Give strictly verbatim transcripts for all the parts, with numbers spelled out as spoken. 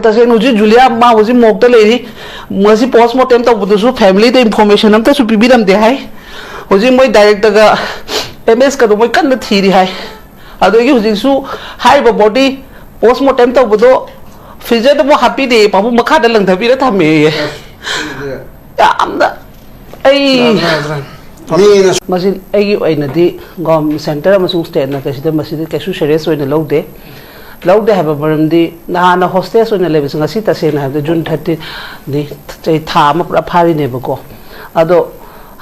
ꯇꯁꯦꯡꯅ ꯍꯧꯖꯤꯛ ꯖꯨꯂꯤꯌꯥ ꯃꯥ ꯍꯧꯖꯤꯛ ꯃꯣꯔꯒꯇ ꯂꯩꯔꯤ꯫ ꯃꯁꯤ ꯄꯣꯁꯃꯣꯔꯇꯦꯝ ꯇꯧꯕꯗꯨꯁꯨ ꯐꯦꯃꯤꯂꯤꯗ ꯏꯟꯐꯣꯔꯃꯦꯁꯟ ꯑꯝꯇꯁꯨ ꯄꯤꯕꯤꯔꯝꯗꯦ ꯍꯥꯏ꯫ ꯍꯧꯖꯤꯛ ꯃꯣꯏ ꯗꯥꯏꯔꯦꯛꯇꯔꯒ ꯑꯦꯝ ꯑꯦꯁꯀꯗꯣ ꯃꯣꯏ ꯀꯟꯅ ꯊꯤꯔꯤ ꯍꯥꯏ꯫ ꯑꯗꯒꯤ ꯍꯧꯖꯤꯛꯁꯨ ꯍꯥꯏꯔꯤꯕ ꯕꯣꯗꯤ ꯄꯣꯁꯃꯣꯔꯇꯦꯝ ꯇꯧꯕꯗꯣ ꯐ꯭ꯔꯤꯖꯔꯗ ꯑꯃꯨꯛ ꯍꯥꯞꯄꯤꯗꯦ, ꯄꯥꯕꯨꯡ ꯃꯈꯥꯗ ꯂꯪꯊꯕꯤꯔ ꯊꯝꯃꯦꯌꯦ꯫ ꯌꯥꯝꯅ ꯑꯩ ꯃꯤꯅ ꯃꯁꯤ ꯑꯩꯒꯤ ꯑꯣꯏꯅꯗꯤ ꯒꯣꯔꯃꯦꯟ ꯁꯦꯟꯇꯔ ꯑꯃꯁꯨꯡ ꯁ꯭ꯇꯦꯠꯅ ꯀꯩꯁꯤꯗ ꯃꯁꯤꯗ ꯀꯩꯁꯨ ꯁꯦꯔꯤꯌꯁ ꯑꯣꯏꯅ ꯂꯧꯗꯦ꯫ ꯂꯧꯗꯦ ꯍꯥꯏꯕ ꯃꯔꯝꯗꯤ ꯅꯍꯥꯟꯅ ꯍꯣꯁꯇꯦꯖ ꯑꯣꯏꯅ ꯂꯩꯕꯁꯦ ꯉꯁꯤ ꯇꯁꯦꯡꯅ ꯍꯥꯏꯕꯗ ꯖꯨꯟ ꯊꯥꯔꯇꯤꯟꯗꯤ ꯆꯍꯤ ꯊꯥ ꯑꯃ ꯄꯨꯔꯥ ꯐꯥꯔꯤꯅꯦꯕꯀꯣ꯫ ꯑꯗꯣ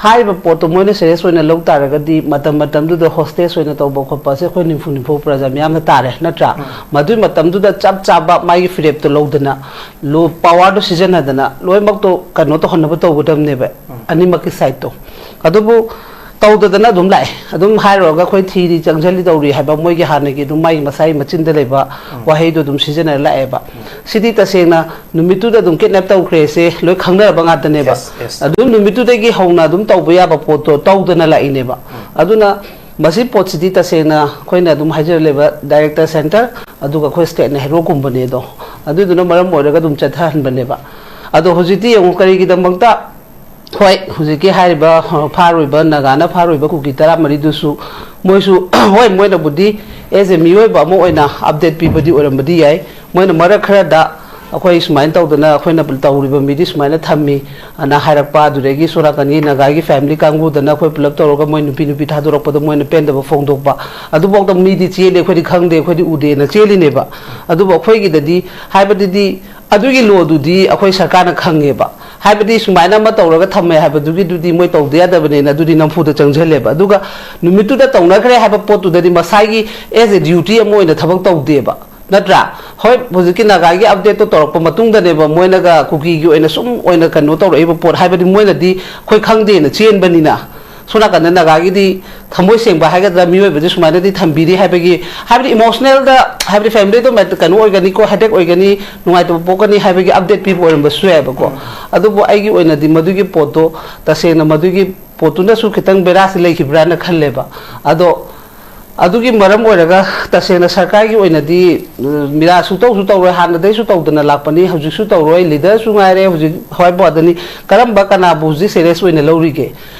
ꯍꯥꯏꯔꯤꯕ ꯄꯣꯠꯇꯣ ꯃꯣꯏꯅ ꯁꯦꯔꯤꯌꯁ ꯑꯣꯏꯅ ꯂꯧ ꯇꯥꯔꯒꯗꯤ ꯃꯇꯝ ꯃꯇꯝꯗꯨꯗ ꯍꯣꯁꯇꯦꯖ ꯑꯣꯏꯅ ꯇꯧꯕ ꯈꯣꯠꯄ ꯑꯁꯦ ꯑꯩꯈꯣꯏ ꯅꯤꯝꯐꯨ ꯅꯤꯝꯐꯨ ꯄ꯭ꯔꯖꯥ ꯃꯤꯌꯥꯝꯅ ꯇꯥꯔꯦ, ꯅꯠꯇ꯭ꯔꯥ? ꯎꯝ꯫ ꯃꯗꯨꯒꯤ ꯃꯇꯝꯗꯨꯗ ꯆꯞ ꯆꯥꯕ ꯃꯥꯒꯤ ꯐꯤꯔꯦꯞꯇꯣ ꯂꯧꯗꯅ, ꯂꯣ ꯄꯋꯥꯔꯗꯣ ꯁꯤꯖꯤꯟꯅꯗꯅ ꯂꯣꯏꯅꯃꯛꯇꯣ ꯀꯩꯅꯣ ꯇꯧꯍꯟꯅꯕ ꯇꯧꯒꯗꯕꯅꯦꯕ, ꯎꯝ꯫ ꯑꯅꯤꯃꯛꯀꯤ ꯁꯥꯏꯗꯇꯣ꯫ ꯑꯗꯨꯕꯨ ꯇꯧꯗꯗꯅ ꯑꯗꯨꯝ ꯂꯥꯛꯑꯦ꯫ ꯑꯗꯨꯝ ꯍꯥꯏꯔꯨꯔꯒ ꯑꯩꯈꯣꯏ ꯊꯤꯔꯤ, ꯆꯪꯁꯤꯜꯂꯤ, ꯇꯧꯔꯤ ꯍꯥꯏꯕ ꯃꯣꯏꯒꯤ ꯍꯥꯟꯅꯒꯤ ꯑꯗꯨꯝ ꯃꯥꯒꯤ ꯃꯁꯥꯒꯤ ꯃꯆꯤꯟꯗ ꯂꯩꯕ ꯎꯝ꯫ ꯋꯥꯍꯩꯗꯣ ꯑꯗꯨꯝ ꯁꯤꯖꯤꯟꯅꯔ ꯂꯥꯛꯑꯦꯕ꯫ ꯎꯝ꯫ ꯁꯤꯗꯤ ꯇꯁꯦꯡꯅ ꯅꯨꯃꯤꯠꯇꯨꯗ ꯑꯗꯨꯝ ꯀꯤꯗꯅꯦꯞ ꯇꯧꯈ꯭ꯔꯦꯁꯦ ꯂꯣꯏ ꯈꯪꯅꯔꯕ ꯉꯥꯛꯇꯅꯦꯕ꯫ Yes, yes. ꯑꯗꯨꯝ ꯅꯨꯃꯤꯠꯇꯨꯗꯒꯤ ꯍꯧꯅ ꯑꯗꯨꯝ ꯇꯧꯕ ꯌꯥꯕ ꯄꯣꯠꯇꯣ ꯇꯧꯗꯅ ꯂꯥꯛꯏꯅꯦꯕ꯫ ꯎꯝ꯫ ꯑꯗꯨꯅ ꯃꯁꯤ ꯄꯣꯠꯁꯤꯗꯤ ꯇꯁꯦꯡꯅ ꯑꯩꯈꯣꯏꯅ ꯑꯗꯨꯝ ꯍꯥꯏꯖꯔ ꯂꯩꯕ ꯗꯥꯏꯔꯦꯛꯇꯔ ꯁꯦꯟꯇꯔ, ꯑꯗꯨꯒ ꯑꯩꯈꯣꯏ ꯁ꯭ꯇꯦꯠꯅ ꯍꯦꯔꯣꯒꯨꯝꯕꯅꯦ ꯑꯗꯣ꯫ ꯑꯗꯨꯗꯨꯅ ꯃꯔꯝ ꯑꯣꯏꯔꯒ ꯑꯗꯨꯝ ꯆꯠꯊꯍꯟꯕꯅꯦꯕ꯫ ꯑꯗꯣ ꯍꯧꯖꯤꯛꯇꯤ ꯌꯦꯡꯉꯨ ꯀꯔꯤꯒꯤꯗꯃꯛꯇ ꯍꯣꯏ, ꯍꯧꯖꯤꯛꯀꯤ ꯍꯥꯏꯔꯤꯕ, ꯑ, ꯐꯥꯔꯨꯏꯕ, ꯅꯥꯒꯥꯅ ꯐꯥꯔꯨꯏꯕ ꯀꯨꯀꯤ ꯇꯔꯥꯃꯔꯤꯗꯨꯁꯨ ꯃꯣꯏꯁꯨ, ꯍꯣꯏ, ꯃꯣꯏꯅꯕꯨꯗꯤ as a ꯃꯤꯑꯣꯏꯕ ꯑꯃ ꯑꯣꯏꯅ ꯑꯞꯗꯦꯠ ꯄꯤꯕꯗꯤ ꯑꯣꯏꯔꯝꯕꯗꯤ ꯌꯥꯏ꯫ ꯃꯣꯏꯅ ꯃꯔꯛ ꯈꯔꯗ ꯑꯩꯈꯣꯏ ꯁꯨꯃꯥꯏꯅ ꯇꯧꯗꯅ ꯑꯩꯈꯣꯏꯅ ꯇꯧꯔꯤꯕ ꯃꯤꯗꯤ ꯁꯨꯃꯥꯏꯅ ꯊꯝꯃꯤ ꯑꯅ ꯍꯥꯏꯔꯛꯄ, ꯑꯗꯨꯗꯒꯤ ꯁꯣꯝ ꯅꯥꯀꯟꯒꯤ ꯅꯥꯒꯥꯒꯤ ꯐꯦꯃꯤꯂꯤ ꯀꯥꯡꯕꯨꯗꯅ ꯑꯩꯈꯣꯏ ꯄꯨꯂꯞ ꯇꯧꯔꯒ ꯃꯣꯏ ꯅꯨꯄꯤ ꯅꯨꯄꯤ ꯊꯥꯗꯣꯔꯛꯄꯗ ꯃꯣꯏꯅ ꯄꯦꯟꯗꯕ ꯐꯣꯡꯗꯣꯛꯄ, ꯑꯗꯨꯐꯥꯎꯗ ꯃꯤꯗꯤ ꯆꯦꯜꯂꯤ, ꯑꯩꯈꯣꯏꯗꯤ ꯈꯪꯗꯦ, ꯑꯩꯈꯣꯏꯗꯤ ꯎꯗꯦꯅ ꯆꯦꯜꯂꯤꯅꯦꯕ꯫ ꯑꯗꯨꯕꯨ ꯑꯩꯈꯣꯏꯒꯤꯗꯗꯤ, ꯍꯥꯏꯕꯗꯨꯗꯤ, ꯑꯗꯨꯒꯤ ꯂꯣꯗꯨꯗꯤ ꯑꯩꯈꯣꯏ ꯁꯔꯀꯥꯔꯅ ꯈꯪꯉꯦꯕ꯫ ꯍꯥꯏꯕꯗꯤ ꯁꯨꯃꯥꯏꯅ ꯑꯃ ꯇꯧꯔꯒ ꯊꯝꯃꯦ ꯍꯥꯏꯕꯗꯨꯒꯤꯗꯨꯗꯤ ꯃꯣꯏ ꯇꯧꯗ ꯌꯥꯗꯕꯅꯦꯅ ꯑꯗꯨꯗꯤ ꯅꯝꯐꯨꯗ ꯆꯪꯁꯤꯜꯂꯦꯕ꯫ ꯑꯗꯨꯒ ꯅꯨꯃꯤꯠꯇꯨꯗ ꯇꯧꯅꯈ꯭ꯔꯦ ꯍꯥꯏꯕ ꯄꯣꯠꯇꯨꯗꯗꯤ ꯃꯁꯥꯒꯤ as a duty ꯑꯃ ꯑꯣꯏꯅ ꯊꯕꯛ ꯇꯧꯗꯦꯕ, ꯅꯠꯇ꯭ꯔꯥ? ꯍꯣꯏ, ꯍꯧꯖꯤꯛꯀꯤ ꯅꯥꯒꯥꯒꯤ ꯑꯞꯗꯦꯠꯇꯣ ꯇꯧꯔꯛꯄ ꯃꯇꯨꯡꯗꯅꯦꯕ ꯃꯣꯏꯅꯒ ꯀꯨꯀꯤꯒꯤ ꯑꯣꯏꯅ ꯁꯨꯝ ꯑꯣꯏꯅ ꯀꯩꯅꯣ ꯇꯧꯔꯛꯏꯕ ꯄꯣꯠ, ꯍꯥꯏꯕꯗꯤ ꯃꯣꯏꯅꯗꯤ ꯑꯩꯈꯣꯏ ꯈꯪꯗꯦꯅ ꯆꯦꯟꯕꯅꯤꯅ꯫ ꯁꯣꯝ ꯅꯥꯀꯟꯗ ꯅꯥꯒꯥꯒꯤꯗꯤ ꯊꯃꯣꯏ ꯁꯦꯡꯕ ꯍꯥꯏꯒꯗ꯭ꯔꯥ, ꯃꯤꯑꯣꯏꯕꯁꯦ ꯁꯨꯃꯥꯏꯅꯗꯤ ꯊꯝꯕꯤꯔꯤ ꯍꯥꯏꯕꯒꯤ, ꯍꯥꯏꯕꯗꯤ ꯏꯃꯣꯁꯅꯦꯜꯗ, ꯍꯥꯏꯕꯗꯤ ꯐꯦꯃꯤꯂꯤꯗꯣ ꯃꯦꯠ-, ꯀꯩꯅꯣ ꯑꯣꯏꯒꯅꯤꯀꯣ, ꯍꯦꯗꯦꯛ ꯑꯣꯏꯒꯅꯤ, ꯅꯨꯡꯉꯥꯏꯇꯕ ꯄꯣꯛꯀꯅꯤ ꯍꯥꯏꯕꯒꯤ ꯑꯞꯗꯦꯠ ꯄꯤꯕ ꯑꯣꯏꯔꯝꯕꯁꯨ ꯌꯥꯏꯕꯀꯣ꯫ ꯎꯝ꯫ ꯑꯗꯨꯕꯨ ꯑꯩꯒꯤ ꯑꯣꯏꯅꯗꯤ ꯃꯗꯨꯒꯤ ꯄꯣꯠꯇꯣ, ꯇꯁꯦꯡꯅ ꯃꯗꯨꯒꯤ ꯄꯣꯠꯇꯨꯅꯁꯨ ꯈꯤꯇꯪ ꯕꯦꯔꯥꯁꯤ ꯂꯩꯈꯤꯕ꯭ꯔꯥꯅ ꯈꯜꯂꯦꯕ꯫ ꯑꯗꯣ ꯑꯗꯨꯒꯤ ꯃꯔꯝ ꯑꯣꯏꯔꯒ ꯇꯁꯦꯡꯅ ꯁꯔꯀꯥꯔꯒꯤ ꯑꯣꯏꯅꯗꯤ, ꯑ, ꯃꯤꯔꯥ ꯁꯨꯛꯇꯧꯁꯨ ꯇꯧꯔꯣꯏ, ꯍꯥꯟꯅꯗꯩꯁꯨ ꯇꯧꯗꯅ ꯂꯥꯛꯄꯅꯤ, ꯍꯧꯖꯤꯛꯁꯨ ꯇꯧꯔꯣꯏ, ꯂꯤꯗꯔꯁꯨ ꯉꯥꯏꯔꯦ꯫ ꯍꯧꯖꯤꯛ ꯍꯣꯏꯕꯨ ꯑꯗꯅꯤ, ꯀꯔꯝꯕ ꯀꯅꯥꯕꯨ ꯍꯧꯖꯤꯛ ꯁꯦꯔꯤꯌꯁ ꯑꯣꯏꯅ ꯂꯧꯔꯤꯒꯦ?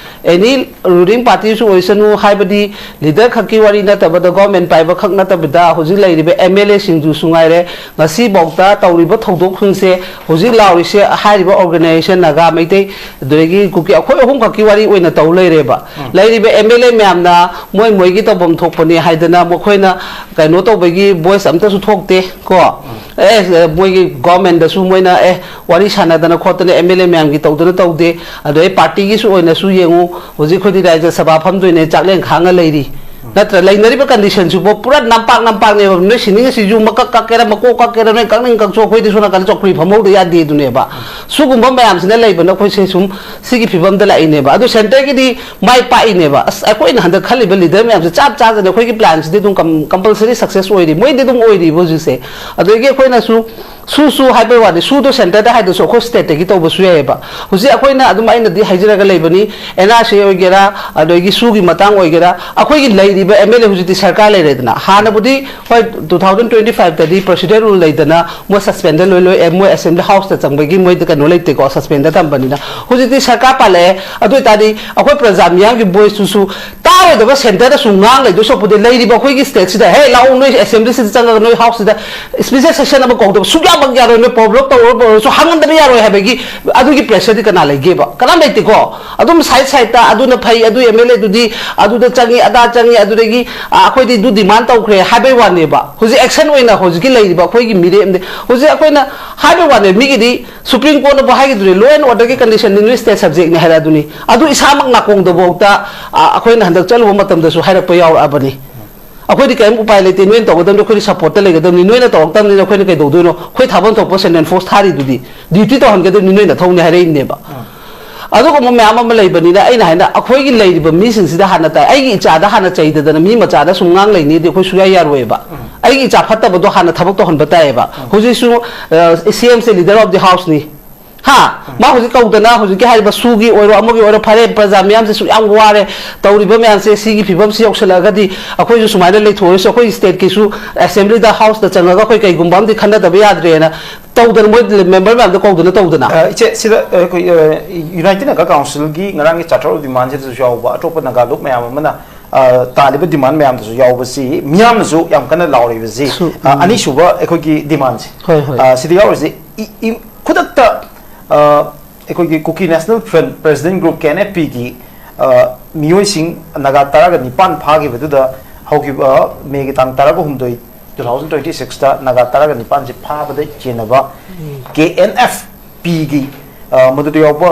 ꯑꯦꯅꯤ ꯔꯨꯂꯤꯡ ꯄꯥꯔꯇꯤꯁꯨ ꯑꯣꯏꯁꯅꯨ, ꯍꯥꯏꯕꯗꯤ ꯂꯤꯗꯔ ꯈꯛꯀꯤ ꯋꯥꯔꯤ ꯅꯠꯇꯕꯗ, ꯒꯣꯔꯃꯦꯟ ꯄꯥꯏꯕ ꯈꯛ ꯅꯠꯇꯕꯤꯗ, ꯍꯧꯖꯤꯛ ꯂꯩꯔꯤꯕ ꯑꯦꯝ ꯑꯦꯜ ꯑꯦꯁꯤꯡꯗꯨꯁꯨ ꯉꯥꯏꯔꯦ, ꯉꯁꯤꯐꯥꯎꯗ ꯇꯧꯔꯤꯕ ꯊꯧꯗꯣꯛꯁꯤꯡꯁꯦ, ꯍꯧꯖꯤꯛ ꯂꯥꯎꯔꯤꯁꯦ, ꯍꯥꯏꯔꯤꯕ ꯑꯣꯔꯒꯅꯥꯏꯖꯦꯁꯟ ꯅꯥꯒꯥ ꯃꯩꯇꯩ, ꯑꯗꯨꯗꯒꯤ ꯀꯨꯀꯤ, ꯑꯩꯈꯣꯏ ꯑꯍꯨꯝ ꯈꯛꯀꯤ ꯋꯥꯔꯤ ꯑꯣꯏꯅ ꯇꯧ ꯂꯩꯔꯦꯕ꯫ ꯎꯝ꯫ ꯂꯩꯔꯤꯕ ꯑꯦꯝ ꯑꯦꯜ ꯑꯦ ꯃꯌꯥꯝꯅ ꯃꯣꯏ ꯃꯣꯏꯒꯤ ꯇꯧꯐꯝ ꯊꯣꯛꯄꯅꯦ ꯍꯥꯏꯗꯅ ꯃꯈꯣꯏꯅ ꯀꯩꯅꯣ ꯇꯧꯕꯒꯤ ꯚꯣꯏꯁ ꯑꯝꯇꯁꯨ ꯊꯣꯛꯇꯦ ꯀꯣ꯫ ꯎꯝ꯫ ꯑꯦ, ꯃꯣꯏꯒꯤ ꯒꯣꯔꯃꯦꯟꯗꯁꯨ ꯃꯣꯏꯅ, ꯑꯦ, ꯋꯥꯔꯤ ꯁꯥꯟꯅꯗꯅ ꯈꯣꯠꯇꯅ ꯑꯦꯝ ꯑꯦꯜ ꯑꯦ ꯃꯌꯥꯝꯒꯤ ꯇꯧꯗꯅ ꯇꯧꯗꯦ, ꯑꯗꯩ ꯄꯥꯔꯇꯤꯒꯤꯁꯨ ꯑꯣꯏꯅꯁꯨ ꯌꯦꯡꯉꯨ, ꯍꯧꯖꯤꯛ ꯑꯩꯈꯣꯏꯗꯤ ꯔꯥꯏꯖ ꯁꯚꯥ ꯐꯝꯗꯣꯏꯅꯦ, ꯆꯥꯛꯂꯦꯟ ꯈꯥꯡꯉ ꯂꯩꯔꯤ꯫ ꯅꯠꯇ꯭ꯔ? ꯂꯩꯅꯔꯤꯕ ꯀꯟꯗꯤꯁꯟꯁꯤꯕꯨ ꯄꯨꯔꯥ ꯅꯝꯄꯥꯛ ꯅꯝꯄꯥꯛꯅꯦꯕ꯫ ꯅꯣꯏ ꯁꯤꯅꯤꯡꯉ ꯁꯤꯁꯨ, ꯃꯀꯛ ꯀꯛꯀꯦꯔꯥ, ꯃꯀꯣꯛ ꯀꯛꯀꯦꯔꯥ, ꯅꯣꯏ ꯀꯛꯅꯤꯡ ꯀꯛꯆꯧ, ꯑꯩꯈꯣꯏꯗꯤ ꯁꯣꯝ ꯅꯥꯀꯟꯗ ꯆꯧꯀ꯭ꯔꯤ ꯐꯝꯍꯧꯗ ꯌꯥꯗꯦ ꯑꯗꯨꯅꯦꯕ꯫ ꯁꯤꯒꯨꯝꯕ ꯃꯌꯥꯝꯁꯤꯅ ꯂꯩꯕꯅ ꯑꯩꯈꯣꯏꯁꯦ ꯁꯨꯝ ꯁꯤꯒꯤ ꯐꯤꯕꯝꯗ ꯂꯥꯛꯏꯅꯦꯕ꯫ ꯑꯗꯨ ꯁꯦꯟꯇꯔꯒꯤꯗꯤ ꯃꯥꯏ ꯄꯥꯛꯏꯅꯦꯕ꯫ ꯑꯁ, ꯑꯩꯈꯣꯏꯅ ꯍꯟꯗꯛ ꯈꯜꯂꯤꯕ ꯂꯤꯗꯔ ꯃꯌꯥꯝꯁꯦ ꯆꯞ ꯆꯥꯗꯅ ꯑꯩꯈꯣꯏꯒꯤ ꯄ꯭ꯂꯥꯟꯁꯤꯗꯤ ꯑꯗꯨꯝ ꯀꯝ-, ꯀꯝꯄꯜꯁꯔꯤ ꯁꯛꯁꯦꯁ ꯑꯣꯏꯔꯤ, ꯃꯣꯏꯗꯤ ꯑꯗꯨꯝ ꯑꯣꯏꯔꯤꯕ ꯍꯧꯖꯤꯛꯁꯦ꯫ ꯑꯗꯒꯤ ꯑꯩꯈꯣꯏꯅꯁꯨ ꯁꯨ ꯁꯨ ꯍꯥꯏꯕꯩ ꯋꯥꯅꯤ, ꯁꯨꯗꯣ ꯁꯦꯟꯇꯔꯗ ꯍꯥꯏꯗꯁꯨ ꯑꯩꯈꯣꯏ ꯁ꯭ꯇꯦꯠꯇꯒꯤ ꯇꯧꯕꯁꯨ ꯌꯥꯏꯑꯕ꯫ ꯍꯧꯖꯤꯛ ꯑꯩꯈꯣꯏꯅ ꯑꯗꯨꯝ, ꯑꯩꯅꯗꯤ ꯍꯥꯏꯖꯔꯒ ꯂꯩꯕꯅꯤ, ꯑꯦꯟ ꯑꯥꯔ ꯁꯤ ꯑꯣꯏꯒꯦꯔꯥ, ꯑꯗꯒꯤ ꯁꯨꯒꯤ ꯃꯇꯥꯡ ꯑꯣꯏꯒꯦꯔꯥ, ꯑꯩꯈꯣꯏꯒꯤ ꯂꯩꯔꯤꯕ ꯑꯦꯝ ꯑꯦꯜ ꯑꯦ ꯍꯧꯖꯤꯛꯇꯤ ꯁꯔꯀꯥꯔ ꯂꯩꯔꯦꯗꯅ, ꯍꯥꯟꯅꯕꯨꯗꯤ ꯍꯣꯏ, ꯇꯨ ꯊꯥꯎꯖꯟ ꯇ꯭ꯋꯦꯟꯇꯤ ꯐꯥꯏꯚꯇꯗꯤ ꯄ꯭ꯔꯣꯁꯤꯗꯔ ꯔꯨꯜ ꯂꯩꯗꯅ ꯃꯣꯏ ꯁꯁꯄꯦꯟꯗ ꯂꯣꯏ ꯂꯣꯏ, ꯑꯦ, ꯃꯣꯏ ꯑꯁꯦꯝꯕ꯭ꯂꯤ ꯍꯥꯎꯁꯇ ꯆꯪꯕꯒꯤ ꯃꯣꯏꯗ ꯀꯩꯅꯣ ꯂꯩꯇꯦꯀꯣ, ꯁꯁꯄꯦꯟꯗ ꯊꯝꯕꯅꯤꯅ꯫ ꯍꯧꯖꯤꯛꯇꯤ ꯁꯔꯀꯥꯔ ꯄꯥꯜꯂꯛꯑꯦ, ꯑꯗꯨ ꯑꯣꯏꯇꯥꯔꯗꯤ ꯑꯩꯈꯣꯏ ꯄ꯭ꯔꯖꯥ ꯃꯤꯌꯥꯝꯒꯤ ꯚꯣꯏꯁꯇꯨꯁꯨ ꯇꯥꯔꯣꯏꯗꯕ ꯁꯦꯟꯇꯔꯗ ꯁꯨꯝ ꯉꯥꯡ ꯂꯩꯗꯣꯏ ꯁꯔꯨꯛꯄꯨꯗꯤ ꯂꯩꯔꯤꯕ ꯑꯩꯈꯣꯏꯒꯤ ꯁ꯭ꯇꯦꯠꯁꯤꯗ, "ꯍꯦ, ꯂꯥꯛꯑꯣ, ꯅꯣꯏ ꯑꯦꯁꯦꯝꯕ꯭ꯂꯤꯁꯤꯗ ꯆꯪꯉꯒ ꯅꯣꯏ ꯍꯥꯎꯁꯁꯤꯗ ꯁ꯭ꯄꯤꯁꯦꯜ ꯁꯦꯁꯟ ꯑꯃ ꯀꯧꯗꯕ ꯁꯨꯛꯌꯥꯃꯛ ꯌꯥꯔꯣꯏ, ꯅꯣꯏ ꯄ꯭ꯔꯣꯕ꯭ꯂꯦꯝ ꯇꯧꯔ ꯑꯣꯏꯔꯁꯨ ꯍꯪꯍꯟꯗꯕ ꯌꯥꯔꯣꯏ" ꯍꯥꯏꯕꯒꯤ ꯑꯗꯨꯒꯤ ꯄ꯭ꯔꯦꯁꯔꯗꯤ ꯀꯅꯥ ꯂꯩꯒꯦꯕ? ꯀꯅꯥꯝ ꯂꯩꯇꯦꯀꯣ꯫ ꯑꯗꯨꯝ ꯁꯥꯏꯠ ꯁꯥꯏꯠꯇ ꯑꯗꯨꯅ ꯐꯩ, ꯑꯗꯨ ꯑꯦꯝ ꯑꯦꯜ ꯑꯦꯗꯨꯗꯤ ꯑꯗꯨꯗ ꯆꯪꯉꯤ, ꯑꯗꯥ ꯆꯪꯉꯤ, ꯑꯗꯨꯗꯒꯤ, ꯑ, ꯑꯩꯈꯣꯏꯗꯤ ꯑꯗꯨ ꯗꯤꯃꯥꯟ ꯇꯧꯈ꯭ꯔꯦ ꯍꯥꯏꯕꯩ ꯋꯥꯅꯦꯕ꯫ ꯍꯧꯖꯤꯛ ꯑꯦꯛꯁꯟ ꯑꯣꯏꯅ ꯍꯧꯖꯤꯛꯀꯤ ꯂꯩꯔꯤꯕ ꯑꯩꯈꯣꯏꯒꯤ ꯃꯤꯔꯦꯞꯅꯦ꯫ ꯍꯧꯖꯤꯛ ꯑꯩꯈꯣꯏꯅ ꯍꯥꯏꯕꯩ ꯋꯥꯅꯦ, ꯃꯤꯒꯤꯗꯤ ꯁꯨꯄ꯭ꯔꯤꯝ ꯀꯣꯔꯠꯅꯕꯨ ꯍꯥꯏꯈꯤꯗꯨꯅꯤ, "Law and orderꯒꯤ conditionꯗꯤ ꯅꯣꯏ ꯁ꯭ꯇꯦꯠ ꯁꯕꯖꯦꯛꯅꯤ" ꯍꯥꯏꯔꯛꯑꯗꯨꯅꯤ꯫ ꯑꯗꯨ ꯏꯁꯥꯃꯛ ꯅꯥꯀꯣꯡꯗꯐꯥꯎꯗ, ꯑ, ꯑꯩꯈꯣꯏꯅ ꯍꯟꯗꯛ ꯆꯠꯂꯨꯕ ꯃꯇꯝꯗꯁꯨ ꯍꯥꯏꯔꯛꯄ ꯌꯥꯎꯔꯛꯑꯕꯅꯤ꯫ "ꯑꯩꯈꯣꯏꯗꯤ ꯀꯔꯤꯝ ꯎꯄꯥꯏ ꯂꯩꯇꯦ, ꯅꯣꯏꯅ ꯇꯧꯒꯗꯕꯅꯤ, ꯑꯩꯈꯣꯏꯗꯤ ꯁꯞꯄꯣꯔꯠꯇ ꯂꯩꯒꯗꯕꯅꯤ, ꯅꯣꯏꯅ ꯇꯧꯔꯛꯇꯕꯅꯤꯅ ꯑꯩꯈꯣꯏꯅ ꯀꯩꯗꯧꯗꯣꯏꯅꯣ? ꯑꯩꯈꯣꯏ ꯊꯥꯐꯝ ꯊꯣꯛꯄ ꯁꯦꯟꯇ꯭ꯔꯦꯜ ꯐꯣꯔꯁ ꯊꯥꯔꯤꯗꯨꯗꯤ, ꯗ꯭ꯌꯨꯇꯤ ꯇꯧꯍꯟꯒꯗꯕꯅꯤ, ꯅꯣꯏ ꯅꯊꯧꯅꯤ" ꯍꯥꯏꯔꯛꯏꯅꯦꯕ꯫ ꯑꯗꯨꯒꯨꯝꯕ ꯃꯌꯥꯝ ꯑꯃ ꯂꯩꯕꯅꯤꯅ ꯑꯩꯅ ꯍꯥꯏꯅ ꯑꯩꯈꯣꯏꯒꯤ ꯂꯩꯔꯤꯕ ꯃꯤꯁꯤꯡꯁꯤꯗ ꯍꯥꯟꯅ ꯇꯥꯏ꯫ ꯑꯩꯒꯤ ꯏꯆꯥꯗ ꯍꯥꯟꯅ ꯆꯩꯗꯗꯅ ꯃꯤ ꯃꯆꯥꯗ ꯁꯨꯝ ꯉꯥꯡ ꯂꯩꯅꯤꯗꯤ ꯑꯩꯈꯣꯏ ꯁꯨꯡꯌꯥ ꯌꯥꯔꯣꯏꯕ꯫ ꯑꯩꯒꯤ ꯏꯆꯥ ꯐꯠꯇꯕꯗꯣ ꯍꯥꯟꯅ ꯊꯕꯛ ꯇꯧꯍꯟꯕ ꯇꯥꯏꯌꯦꯕ꯫ ꯍꯧꯖꯤꯛꯁꯨ, ꯑ, ꯁꯤ ꯑꯦꯝꯁꯦ leader of the houseꯅꯤ꯫ ꯍꯥ? ꯃꯥ ꯍꯧꯖꯤꯛ ꯀꯧꯗꯅ, ꯍꯧꯖꯤꯛꯀꯤ ꯍꯥꯏꯔꯤꯕ ꯁꯨꯒꯤ ꯑꯣꯏꯔꯣ, ꯑꯃꯒꯤ ꯑꯣꯏꯔꯣ, ꯐꯔꯦ, ꯄ꯭ꯔꯖꯥ ꯃꯤꯌꯥꯝꯁꯦ ꯁꯨꯛ ꯌꯥꯝ ꯋꯥꯔꯦ, ꯇꯧꯔꯤꯕ ꯃꯌꯥꯝꯁꯦ, ꯁꯤꯒꯤ ꯐꯤꯕꯝꯁꯤ ꯌꯧꯁꯤꯜꯂꯛꯑꯒꯗꯤ ꯑꯩꯈꯣꯏꯁꯨ ꯁꯨꯃꯥꯏꯅ ꯂꯩꯊꯣꯛꯑꯔꯁꯨ, ꯑꯩꯈꯣꯏ ꯁ꯭ꯇꯦꯠꯀꯤꯁꯨ ꯑꯦꯁꯦꯝꯕ꯭ꯂꯤꯗ, ꯍꯥꯎꯁꯇ ꯆꯪꯉꯒ ꯑꯩꯈꯣꯏ ꯀꯩꯒꯨꯝꯕ ꯑꯃꯗꯤ ꯈꯟꯅꯗꯕ ꯌꯥꯗ꯭ꯔꯦꯅ ꯇꯧꯗꯅ, ꯃꯣꯏ ꯃꯦꯝꯕꯔ ꯃꯌꯥꯝꯗꯣ ꯀꯧꯗꯅ ꯇꯧꯗꯅ꯫ ꯑ, ꯏꯆꯦ, ꯁꯤꯗ, ꯑ, ꯑꯩꯈꯣꯏ, ꯑ, ꯌꯨꯅꯥꯏꯇꯦꯗ ꯅꯥꯒꯥ ꯀꯥꯎꯟꯁꯤꯜꯒꯤ ꯉꯔꯥꯡꯒꯤ ꯆꯥꯔꯇꯔ ꯑꯣꯐ ꯗꯤꯃꯥꯟꯁꯤꯗꯁꯨ ꯌꯥꯎꯕ, ꯑꯇꯣꯞꯄ ꯅꯥꯒꯥ ꯂꯨꯞ ꯃꯌꯥꯝ ꯑꯃꯅ, ꯑ, ꯇꯥꯜꯂꯤꯕ ꯗꯤꯃꯥꯟ ꯃꯌꯥꯝꯗꯁꯨ ꯌꯥꯎꯕꯁꯤ, ꯃꯤꯌꯥꯝꯅꯁꯨ ꯌꯥꯝ ꯀꯟꯅ ꯂꯥꯎꯔꯤꯕꯁꯤ, ꯁꯨ-, ꯑ, ꯎꯝ꯫ ꯑꯅꯤꯁꯨꯕ ꯑꯩꯈꯣꯏꯒꯤ ꯗꯤꯃꯥꯟꯁꯦ꯫ ꯍꯣꯏ, ꯍꯣꯏ꯫ ꯑ, ꯁꯤꯗ ꯌꯥꯎꯔꯤꯁꯤ, ꯏ-, ꯏ-, ꯈꯨꯗꯛꯇ, ꯑ, ꯑꯩꯈꯣꯏꯒꯤ Kuki national front president group, K N F ꯄꯤꯒꯤ, ꯑ, ꯃꯤꯑꯣꯏꯁꯤꯡ ꯅꯥꯒꯥ ꯇꯔꯥꯒ ꯅꯤꯄꯥꯟ ꯐꯥꯈꯤꯕꯗꯨꯗ ꯍꯧꯈꯤꯕ ꯃꯦꯒꯤ ꯇꯥꯡ ꯇꯔꯥꯒ ꯍꯨꯝꯗꯣꯏ, two thousand twenty sixꯇ ꯅꯥꯒꯥ ꯇꯔꯥꯒ ꯅꯤꯄꯥꯟꯁꯤ ꯐꯥꯕꯗ ꯆꯦꯟꯅꯕ ꯎꯝ꯫ ꯀꯦ ꯑꯦꯟ ꯑꯦꯐ ꯄꯤꯒꯤ, ꯑ, ꯃꯗꯨꯗ ꯌꯥꯎꯕ,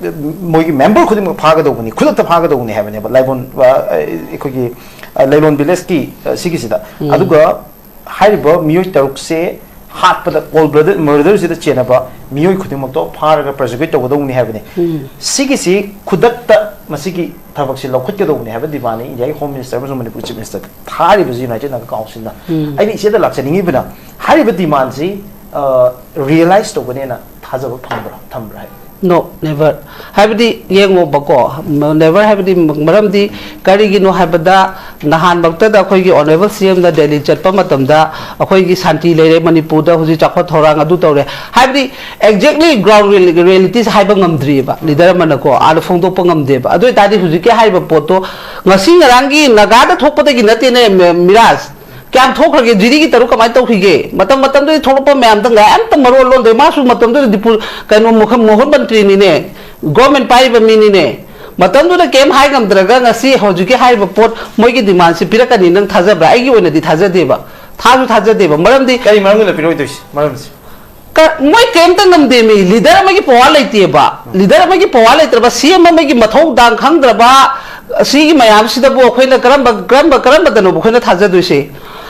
ꯑ, ꯃꯣꯏꯒꯤ ꯃꯦꯝꯕꯔ ꯈꯨꯗꯤꯡꯃꯛ ꯐꯥꯒꯗꯧꯕꯅꯤ, ꯈꯨꯗꯛꯇ ꯐꯥꯒꯗꯧꯕꯅꯤ ꯍꯥꯏꯕꯅꯦꯕ, ꯂꯥꯏꯕꯣꯟ, ꯑ, ꯑꯩꯈꯣꯏꯒꯤ, ꯑ, ꯂꯩꯂꯣꯟ ꯚꯤꯂꯦꯖꯀꯤ, ꯑ, ꯁꯤꯒꯤꯁꯤꯗ꯫ ꯎꯝ꯫ ꯑꯗꯨꯒ ꯍꯥꯏꯔꯤꯕ ꯃꯤꯑꯣꯏ ꯇꯔꯨꯛꯁꯦ ꯍꯥꯠꯄꯗ, ꯀꯣꯜ ꯕ꯭ꯂꯗꯦꯗ ꯃꯔꯗꯔꯁꯤꯗ ꯆꯦꯟꯅꯕ ꯃꯤꯑꯣꯏ ꯈꯨꯗꯤꯡꯃꯛꯇꯣ ꯐꯥꯔꯒ ꯄ꯭ꯔꯣꯁꯤꯀ꯭ꯌꯨꯠ ꯇꯧꯒꯗꯧꯕꯅꯤ ꯍꯥꯏꯕꯅꯤ꯫ ꯎꯝ꯫ ꯁꯤꯒꯤꯁꯤ ꯈꯨꯗꯛꯇ ꯃꯁꯤꯒꯤ ꯊꯕꯛꯁꯤ ꯂꯧꯈꯠꯀꯗꯧꯕꯅꯤ ꯍꯥꯏꯕ ꯗꯤꯃꯥꯟꯅꯤ ꯏꯟꯗꯤꯌꯥꯒꯤ ꯍꯣꯝ ꯃꯤꯅꯤꯁꯇꯔ ꯑꯃꯁꯨꯡ ꯃꯅꯤꯄꯨꯔ ꯆꯤꯐ ꯃꯤꯅꯤꯁꯇꯔꯗ ꯊꯥꯔꯤꯕꯁꯤ ꯌꯨꯅꯥꯏꯇꯦꯗ ꯅꯥꯒꯥ ꯀꯥꯎꯟꯁꯤꯜꯅ꯫ ꯎꯝ꯫ ꯑꯩꯅ ꯏꯆꯦꯗ ꯂꯥꯛꯆꯅꯤꯡꯉꯤꯕꯅ ꯍꯥꯏꯔꯤꯕ ꯗꯤꯃꯥꯟꯁꯤ, ꯑ, ꯔꯤꯌꯦꯂꯥꯏꯁ ꯇꯧꯒꯅꯦꯅ ꯊꯥꯖꯕ ꯐꯪꯕ꯭ꯔꯥ, ꯊꯝꯕ꯭ꯔꯥ ꯍꯥꯏꯕ? No, never. ꯍꯥꯏꯕꯗꯤ ꯌꯦꯡꯉꯣꯕꯀꯣ, never ꯍꯥꯏꯕꯗꯤ ꯃꯔꯝꯗꯤ ꯀꯔꯤꯒꯤꯅꯣ ꯍꯥꯏꯕꯗ, ꯅꯍꯥꯟꯃꯛꯇꯗ ꯑꯩꯈꯣꯏꯒꯤ ꯑꯣꯅꯔꯦꯕꯜ ꯁꯤ ꯑꯦꯝꯅ ꯗꯦꯜꯂꯤ ꯆꯠꯄ ꯃꯇꯝꯗ ꯑꯩꯈꯣꯏꯒꯤ ꯁꯥꯟꯇꯤ ꯂꯩꯔꯦ, ꯃꯅꯤꯄꯨꯔꯗ ꯍꯧꯖꯤꯛ ꯆꯥꯎꯈꯠ ꯊꯧꯔꯥꯡ ꯑꯗꯨ ꯇꯧꯔꯦ꯫ ꯍꯥꯏꯕꯗꯤ exactly ground real-, realities ꯍꯥꯏꯕ ꯉꯝꯗ꯭ꯔꯤꯑꯕ ꯂꯤꯗꯔ ꯑꯃꯅꯀꯣ, ꯑꯥꯗ ꯐꯣꯡꯗꯣꯛꯄ ꯉꯝꯗꯦꯕ꯫ ꯑꯗꯨ ꯑꯣꯏꯇꯥꯔꯗꯤ ꯍꯧꯖꯤꯛꯀꯤ ꯍꯥꯏꯔꯤꯕ ꯄꯣꯠꯇꯣ ꯉꯁꯤ ꯉꯔꯥꯡꯒꯤ ꯅꯥꯒꯥꯗ ꯊꯣꯛꯄꯗꯒꯤ ꯅꯠꯇꯦꯅꯦ, ꯃꯤ-, ꯃꯤꯔꯥꯖ꯫ ꯀꯌꯥꯝ ꯊꯣꯛꯈ꯭ꯔꯒꯦ? ꯖꯤꯔꯤꯒꯤ ꯇꯔꯨꯛ ꯀꯃꯥꯏꯅ ꯇꯧꯈꯤꯒꯦ? ꯃꯇꯝ ꯃꯇꯝꯗꯨꯗ ꯊꯣꯛꯂꯛꯄ ꯃꯌꯥꯝꯗ ꯀꯩꯝꯇ ꯃꯔꯣꯜ ꯂꯣꯟꯗꯦ꯫ ꯃꯥꯁꯨ ꯃꯇꯝꯗꯨꯗ ꯗꯤꯄꯨ-, ꯀꯩꯅꯣ, ꯃꯨꯈ-, ꯃꯨꯈ꯭ꯌ ꯃꯟꯇ꯭ꯔꯤꯅꯤꯅꯦ, ꯒꯣꯔꯃꯦꯟ ꯄꯥꯏꯔꯤꯕ ꯃꯤꯅꯤꯅꯦ꯫ ꯃꯇꯝꯗꯨꯗ ꯀꯩꯝ ꯍꯥꯏ ꯉꯝꯗ꯭ꯔꯒ ꯉꯁꯤ ꯍꯧꯖꯤꯛꯀꯤ ꯍꯥꯏꯔꯤꯕ ꯄꯣꯠ ꯃꯣꯏꯒꯤ ꯗꯤꯃꯥꯟꯁꯤ ꯄꯤꯔꯛꯀꯅꯤ ꯅꯪ ꯊꯥꯖꯕ꯭ꯔꯥ? ꯑꯩꯒꯤ ꯑꯣꯏꯅꯗꯤ ꯊꯥꯖꯗꯦꯕ, ꯊꯥꯁꯨ ꯊꯥꯖꯗꯦꯕ꯫ ꯃꯔꯝꯗꯤ ꯀꯔꯤ ꯃꯔꯝꯒꯤꯅꯣ ꯄꯤꯔꯣꯏꯗꯣꯏꯁꯦ? ꯃꯔꯝꯁꯦ? ꯀ-, ꯃꯣꯏ ꯀꯩꯝꯇ ꯉꯝꯗꯦꯃꯤ꯫ ꯂꯤꯗꯔ ꯑꯃꯒꯤ ꯄꯋꯥꯔ ꯂꯩꯇꯦꯕ꯫ ꯂꯤꯗꯔ ꯑꯃꯒꯤ ꯄꯋꯥꯔ ꯂꯩꯇ꯭ꯔꯕ, ꯁꯤ ꯑꯦꯝ ꯑꯃꯒꯤ ꯃꯊꯧ ꯗꯥꯡ ꯈꯪꯗ꯭ꯔꯕ, ꯁꯤꯒꯤ ꯃꯌꯥꯝꯁꯤꯗꯕꯨ ꯑꯩꯈꯣꯏꯅ ꯀꯔꯝꯕ, ꯀꯔꯝꯕ, ꯀꯔꯝꯕꯗꯅꯣꯕ ꯑꯩꯈꯣꯏꯅ ꯊꯥꯖꯗꯣꯏꯁꯦ?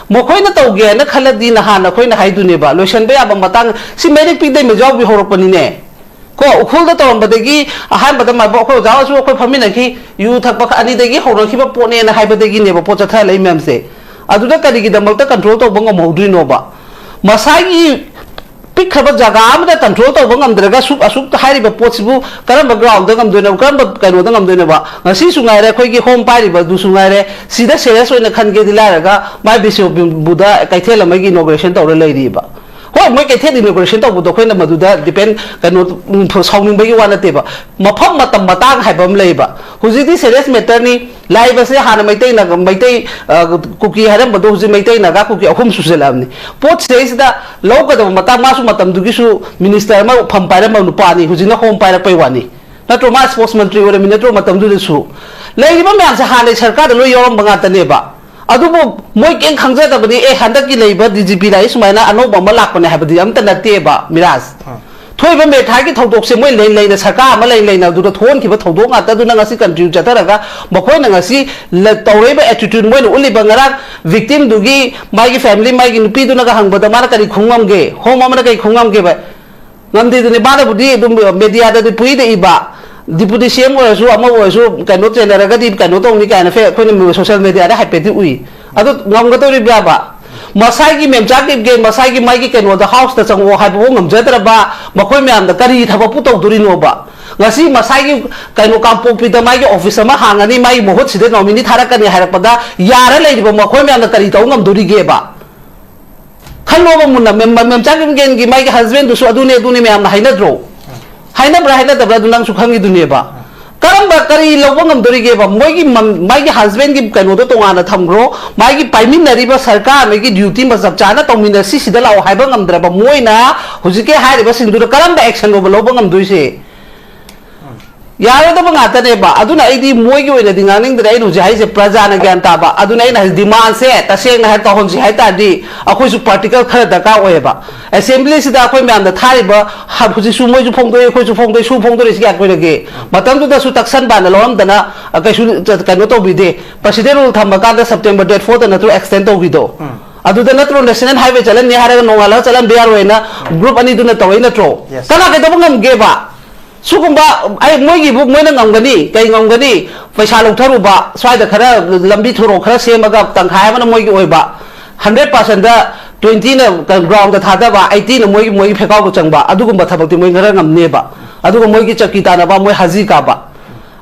ꯃꯈꯣꯏꯅ ꯇꯧꯒꯦ ꯍꯥꯏꯅ ꯈꯜꯂꯗꯤ ꯅꯍꯥꯟ ꯑꯩꯈꯣꯏꯅ ꯍꯥꯏꯗꯨꯅꯦꯕ, ꯂꯣꯏꯁꯟꯕ ꯌꯥꯕ ꯃꯇꯥꯡ꯫ ꯁꯤ ꯃꯩꯔꯛ ꯄꯤꯗꯩ ꯃꯖꯥꯎꯕꯤ ꯍꯧꯔꯛꯄꯅꯤꯅꯦ꯫ ꯀꯣ, ꯎꯈ꯭ꯔꯨꯜꯗ ꯇꯧꯔꯝꯕꯗꯒꯤ ꯑꯍꯥꯟꯕꯗ ꯃꯥꯏꯕ ꯑꯩꯈꯣꯏ ꯑꯣꯖꯥ ꯍꯣꯏꯁꯨ ꯑꯩꯈꯣꯏ ꯐꯝꯃꯤꯟꯅꯈꯤ, ꯌꯨ ꯊꯛꯄ ꯈ-, ꯑꯅꯤꯗꯒꯤ ꯍꯧꯔꯛꯈꯤꯕ ꯄꯣꯠꯅꯦꯅ ꯍꯥꯏꯕꯗꯒꯤꯅꯦꯕ ꯄꯣꯠ ꯆꯠꯊꯍꯜꯂꯛꯏ ꯃꯌꯥꯝꯁꯦ꯫ ꯑꯗꯨꯗ ꯀꯔꯤꯒꯤꯗꯃꯛꯇ ꯀꯟꯇ꯭ꯔꯣꯜ ꯇꯧꯕ ꯉꯝꯍꯧꯗ꯭ꯔꯤꯅꯣꯕ? ꯃꯁꯥꯒꯤ ꯄꯤꯛꯈ꯭ꯔꯕ ꯖꯒꯥ ꯑꯃꯗ ꯀꯟꯇ꯭ꯔꯣꯜ ꯇꯧꯕ ꯉꯝꯗ꯭ꯔꯒ ꯑꯁꯨꯛ ꯑꯁꯨꯛ ꯍꯥꯏꯔꯤꯕ ꯄꯣꯠꯁꯤꯕꯨ ꯀꯔꯝꯕ ꯒ꯭ꯔꯥꯎꯟꯗ ꯉꯝꯗꯣꯏꯅꯣ, ꯀꯔꯝꯕ ꯀꯩꯅꯣꯗ ꯉꯝꯗꯣꯏꯅꯣꯕ? ꯉꯁꯤꯁꯨ ꯉꯥꯏꯔꯦ, ꯑꯩꯈꯣꯏꯒꯤ ꯍꯣꯝ ꯄꯥꯏꯔꯤꯕ ꯑꯗꯨꯁꯨ ꯉꯥꯏꯔꯦ, ꯁꯤꯗ ꯁꯦꯔꯤꯌꯁ ꯑꯣꯏꯅ ꯈꯟꯒꯦꯗꯤ ꯂꯥꯏꯔꯒ ꯃꯥꯏ ꯕꯤꯁꯅꯨꯄꯨꯔꯗ ꯀꯩꯊꯦꯜ ꯑꯃꯒꯤ ꯏꯅꯣꯒ꯭ꯔꯦꯁꯟ ꯇꯧꯔ ꯂꯩꯔꯤꯕ꯫ ꯍꯣꯏ, ꯃꯣꯏ ꯀꯩꯊꯦꯜ ꯏꯅꯣꯒ꯭ꯔꯦꯁꯟ ꯇꯧꯕꯗꯣ ꯑꯩꯈꯣꯏꯅ ꯃꯗꯨꯗ ꯗꯤꯄꯦꯟ, ꯀꯩꯅꯣ, ꯎꯝ, ꯁꯥꯎꯅꯤꯡꯕꯒꯤ ꯋꯥ ꯅꯠꯇꯦꯕ꯫ ꯃꯐꯝ ꯃꯇꯝ ꯃꯇꯥꯡ ꯍꯥꯏꯕ ꯑꯃ ꯂꯩꯌꯦꯕ꯫ ꯍꯧꯖꯤꯛꯇꯤ ꯁꯦꯔꯤꯌꯁ ꯃꯦꯇꯔꯅꯤ꯫ ꯂꯥꯛꯏꯕꯁꯦ ꯍꯥꯟꯅ ꯃꯩꯇꯩ ꯅꯥꯒꯥ, ꯃꯩꯇꯩ, ꯑ, ꯀꯨꯀꯤ ꯍꯥꯏꯔꯝꯕꯗꯣ ꯍꯧꯖꯤꯛ ꯃꯩꯇꯩ ꯅꯥꯒꯥ ꯀꯨꯀꯤ ꯑꯍꯨꯝ ꯁꯨꯖꯜꯂꯛꯑꯕꯅꯤ꯫ ꯄꯣꯠ ꯁꯤꯗꯩꯁꯤꯗ ꯂꯧꯒꯗꯕ ꯃꯇꯥꯡ, ꯃꯥꯁꯨ ꯃꯇꯝꯗꯨꯒꯤꯁꯨ ꯃꯤꯅꯤꯁꯇꯔ ꯑꯃ ꯐꯝ ꯄꯥꯏꯔꯝꯕ ꯅꯨꯄꯥꯅꯤ, ꯍꯧꯖꯤꯛꯅ ꯍꯣꯝ ꯄꯥꯏꯔꯛꯄꯩ ꯋꯥꯅꯤ꯫ ꯅꯠꯇ꯭ꯔꯣ? ꯃꯥ ꯏꯁꯄꯣꯔꯠꯁ ꯃꯟꯇ꯭ꯔꯤ ꯑꯣꯏꯔꯝꯃꯤ ꯅꯠꯇ꯭ꯔꯣ ꯃꯇꯝꯗꯨꯗꯁꯨ? ꯂꯩꯔꯤꯕ ꯃꯌꯥꯝꯁꯦ ꯍꯥꯟꯅꯩ ꯁꯔꯀꯥꯔꯗ ꯂꯣꯏ ꯌꯥꯎꯔꯝꯕ ꯉꯥꯛꯇꯅꯦꯕ꯫ ꯑꯗꯨꯕꯨ ꯃꯣꯏ ꯀꯩꯝ ꯈꯪꯖꯗꯕꯅꯤ, "ꯑꯦ, ꯍꯟꯗꯛꯀꯤ ꯂꯩꯕ ꯗꯤ ꯖꯤ ꯄꯤ ꯂꯥꯛꯏ, ꯁꯨꯃꯥꯏꯅ ꯑꯅꯧꯕ ꯑꯃ ꯂꯥꯛꯄꯅꯦ" ꯍꯥꯏꯕꯗꯤ ꯑꯝꯇ ꯅꯠꯇꯦꯕ, ꯃꯤꯔꯥꯖ꯫ ꯑꯥ꯫ ꯊꯣꯛꯏꯕ ꯃꯦꯊꯥꯒꯤ ꯊꯧꯗꯣꯛꯁꯦ ꯃꯣꯏ ꯂꯩ ꯂꯩꯅ, ꯁꯔꯀꯥꯔ ꯑꯃ ꯂꯩ ꯂꯩꯅ ꯑꯗꯨꯗ ꯊꯣꯛꯍꯟꯈꯤꯕ ꯊꯧꯗꯣꯛ ꯉꯥꯛꯇꯗꯨꯅ ꯉꯁꯤ ꯀꯟꯇ꯭ꯔꯤꯕ꯭ꯌꯨꯠ ꯆꯠꯊꯔꯒ ꯃꯈꯣꯏꯅ ꯉꯁꯤ ꯂ-, ꯇꯧꯔꯛꯏꯕ ꯑꯦꯇꯤꯇ꯭ꯌꯨꯠ, ꯃꯣꯏꯅ ꯎꯠꯂꯤꯕ, ꯉꯔꯥꯡ ꯚꯤꯛꯇꯤꯝꯗꯨꯒꯤ ꯃꯥꯒꯤ ꯐꯦꯃꯤꯂꯤ, ꯃꯥꯒꯤ ꯅꯨꯄꯤꯗꯨꯅꯒ ꯍꯪꯕꯗ ꯃꯥꯅ ꯀꯔꯤ ꯈꯨꯝ ꯉꯝꯒꯦ? ꯍꯣꯝ ꯑꯃꯅ ꯀꯔꯤ ꯈꯨꯝ ꯉꯝꯒꯦꯕ? ꯉꯝꯗꯦꯗꯨꯅꯦ꯫ ꯃꯥꯅꯕꯨꯗꯤ ꯑꯗꯨꯝ ꯃꯦꯗꯤꯌꯥꯗꯗꯤ ꯄꯨꯏꯗ ꯏꯕ, ꯗꯤꯄꯨꯇꯤ ꯁꯤ ꯑꯦꯝ ꯑꯣꯏꯔꯁꯨ ꯑꯃ ꯑꯣꯏꯔꯁꯨ ꯀꯩꯅꯣ ꯆꯦꯟꯅꯔꯒꯗꯤ ꯀꯩꯅꯣ ꯇꯧꯅꯤ ꯀꯥꯏꯅ ꯐꯦ-, ꯑꯩꯈꯣꯏꯅ ꯁꯣꯁꯦꯜ ꯃꯦꯗꯤꯌꯥꯗ ꯍꯥꯏꯐꯦꯠꯇꯤ ꯎꯏ꯫ ꯑꯗꯨ ꯉꯝꯒꯗꯧꯔꯤꯕ꯭ꯔꯥꯕ? ꯃꯁꯥꯒꯤ ꯃꯦꯝꯆꯥ ꯀꯦꯞꯒꯦꯟ, ꯃꯁꯥꯒꯤ ꯃꯥꯒꯤ ꯀꯩꯅꯣꯗ, ꯍꯥꯎꯁꯇ ꯆꯪꯉꯛꯑꯣ ꯍꯥꯏꯕꯐꯥꯎ ꯉꯝꯖꯗ꯭ꯔꯕ ꯃꯈꯣꯏ ꯃꯌꯥꯝꯗ ꯀꯔꯤ ꯊꯕꯛꯄꯨ ꯇꯧꯗꯣꯔꯤꯅꯣꯕ? ꯉꯁꯤ ꯃꯁꯥꯒꯤ ꯀꯩꯅꯣ ꯀꯥꯡꯄꯣꯛꯄꯤꯗ ꯃꯥꯒꯤ ꯑꯣꯐꯤꯁ ꯑꯃ ꯍꯥꯡꯉꯅꯤ, ꯃꯥꯒꯤ ꯃꯍꯨꯠ ꯁꯤꯗ ꯅꯣꯃꯤꯅꯤ ꯊꯥꯔꯛꯀꯅꯤ ꯍꯥꯏꯔꯛꯄꯗ ꯌꯥꯔ ꯂꯩꯔꯤꯕ ꯃꯈꯣꯏ ꯃꯌꯥꯝꯅ ꯀꯔꯤ ꯇꯧ ꯉꯝꯗꯣꯔꯤꯒꯦꯕ? ꯈꯜꯂꯣꯕ ꯃꯨꯟꯅ, ꯃꯦꯝ-, ꯃꯦꯝꯆꯥ ꯀꯦꯞꯒꯦꯟꯒꯤ ꯃꯥꯒꯤ ꯍꯁꯕꯦꯟꯗꯨꯁꯨ ꯑꯗꯨꯅꯦ, ꯑꯗꯨꯅꯦ ꯃꯌꯥꯝꯅ ꯍꯥꯏꯅꯗ꯭ꯔꯣ? ꯍꯥꯏꯅꯕ꯭ꯔꯥ ꯍꯥꯏꯅꯗꯕ꯭ꯔꯥ ꯑꯗꯨ ꯅꯪꯁꯨ ꯈꯪꯉꯤꯗꯨꯅꯦꯕ꯫ ꯀꯔꯝꯕ, ꯀꯔꯤ ꯂꯧꯕ ꯉꯝꯗꯣꯔꯤꯒꯦꯕ? ꯃꯣꯏꯒꯤ ꯃꯝ-, ꯃꯥꯒꯤ ꯍꯁꯕꯦꯟꯒꯤ ꯀꯩꯅꯣꯗꯣ ꯇꯣꯉꯥꯟꯅ ꯊꯝꯈ꯭ꯔꯣ, ꯃꯥꯒꯤ ꯄꯥꯏꯃꯤꯟꯅꯔꯤꯕ ꯁꯔꯀꯥꯔ ꯑꯃꯒꯤ ꯗ꯭ꯌꯨꯇꯤ ꯑꯃ ꯆꯞ ꯆꯥꯅ ꯇꯧꯃꯤꯟꯅꯁꯤ ꯁꯤꯗ ꯂꯥꯛꯑꯣ ꯍꯥꯏꯕ ꯉꯝꯗ꯭ꯔꯕ ꯃꯣꯏꯅ ꯍꯧꯖꯤꯛꯀꯤ ꯍꯥꯏꯔꯤꯕꯁꯤꯡꯗꯨꯗ ꯀꯔꯝꯕ ꯑꯦꯛꯁꯟꯅꯣꯕ ꯂꯧꯕ ꯉꯝꯗꯣꯏꯁꯦ? ꯌꯥꯔꯣꯏꯗꯕ ꯉꯥꯛꯇꯅꯦꯕ꯫ ꯑꯗꯨꯅ ꯑꯩꯗꯤ ꯃꯣꯏꯒꯤ ꯑꯣꯏꯅꯗꯤ ꯉꯥꯡꯅꯤꯡꯗ꯭ꯔꯦ꯫ ꯑꯩꯅ ꯍꯧꯖꯤꯛ ꯍꯥꯏꯁꯦ ꯄ꯭ꯔꯖꯥꯅ ꯒ꯭ꯌꯥꯟ ꯇꯥꯕ꯫ ꯑꯗꯨꯅ ꯑꯩꯅ ꯍꯥꯏꯁꯦ ꯗꯤꯃꯥꯟꯁꯦ ꯇꯁꯦꯡꯅ ꯍꯥꯏ ꯇꯧꯍꯟꯁꯤ ꯍꯥꯏ ꯇꯥꯔꯗꯤ ꯑꯩꯈꯣꯏꯁꯨ ꯄ꯭ꯔꯥꯛꯇꯤꯀꯦꯜ ꯈꯔ ꯗꯔꯀꯥꯔ ꯑꯣꯏꯌꯦꯕ꯫ ꯑꯦꯁꯦꯝꯕ꯭ꯂꯤꯁꯤꯗ ꯑꯩꯈꯣꯏ ꯃꯌꯥꯝꯗ ꯊꯥꯔꯤꯕ ꯍ-, ꯍꯧꯖꯤꯛꯁꯨ ꯃꯣꯏꯁꯨ ꯐꯣꯡꯗꯣꯛꯑꯦ, ꯑꯩꯈꯣꯏꯁꯨ ꯐꯣꯡꯗꯣꯛꯑꯦ, ꯁꯨ ꯐꯣꯡꯗꯣꯔꯛꯏꯁꯤ ꯀꯌꯥ ꯀꯨꯏꯔꯒꯦ? ꯃꯇꯝꯗꯨꯗꯁꯨ ꯇꯛꯁꯟ ꯄꯥꯟꯅ ꯂꯧꯔꯝꯗꯅ, ꯑ, ꯀꯩꯁꯨ ꯆ-, ꯀꯩꯅꯣ ꯇꯧꯕꯤꯗꯦ꯫ ꯄ꯭ꯔꯁꯤꯗꯦꯟ ꯔꯨꯜ ꯊꯝꯃꯀꯥꯟꯗ ꯁꯦꯞꯇꯦꯝꯕꯔ ꯗꯦꯠ ꯐꯣꯔꯗ ꯅꯠꯇ꯭ꯔꯣ ꯑꯦꯛꯁꯇꯦꯟ ꯇꯧꯈꯤꯗꯣ? ꯎꯝ꯫ ꯑꯗꯨꯗ ꯅꯠꯇ꯭ꯔꯣ ꯅꯦꯁꯅꯦꯜ ꯍꯥꯏꯋꯦ ꯆꯠꯍꯟꯅꯤ ꯍꯥꯏꯔꯒ ꯅꯣꯡꯉꯥꯜꯂꯒ ꯆꯠꯍꯟꯕ ꯌꯥꯔꯣꯏꯅ ꯎꯝ꯫ ꯒ꯭ꯔꯨꯞ ꯑꯅꯤꯗꯨꯅ ꯇꯧꯔꯛꯏ ꯅꯠꯇ꯭ꯔꯣ? Yes꯫ ꯀꯅꯥ ꯀꯩꯗꯧꯕ ꯉꯝꯒꯦꯕ? ꯁꯤꯒꯨꯝꯕ ꯑꯩ, ꯃꯣꯏꯒꯤꯕꯨ ꯃꯣꯏꯅ ꯉꯝꯒꯅꯤ, ꯀꯩ ꯉꯝꯒꯅꯤ? ꯄꯩꯁꯥ ꯂꯧꯊꯔꯨꯕ, ꯁ꯭ꯋꯥꯏꯗ ꯈꯔ ꯂꯝꯕꯤ ꯊꯣꯔꯣꯛ ꯈꯔ ꯁꯦꯝꯃꯒ ꯇꯪꯈꯥꯏ ꯑꯃꯅ ꯃꯣꯏꯒꯤ ꯑꯣꯏꯕ, ꯍꯟꯗ꯭ꯔꯦꯠ ꯄꯥꯔꯁꯦꯟꯗ ꯇ꯭ꯋꯦꯟꯇꯤꯅ ꯒ꯭ꯔꯥꯎꯟꯗ ꯊꯥꯗꯕ, ꯑꯩꯠꯇꯤꯅ ꯃꯣꯏꯒꯤ, ꯃꯣꯏꯒꯤ ꯐꯦꯀꯥꯎꯗ ꯆꯪꯕ, ꯑꯗꯨꯒꯨꯝꯕ ꯊꯕꯛꯇꯤ ꯃꯣꯏ ꯈꯔ ꯉꯝꯅꯦꯕ꯫ ꯑꯗꯨꯒ ꯃꯣꯏꯒꯤ ꯆꯧꯀꯤ ꯇꯥꯟꯅꯕ, ꯃꯣꯏ ꯍꯥꯖꯤ ꯀꯥꯕ꯫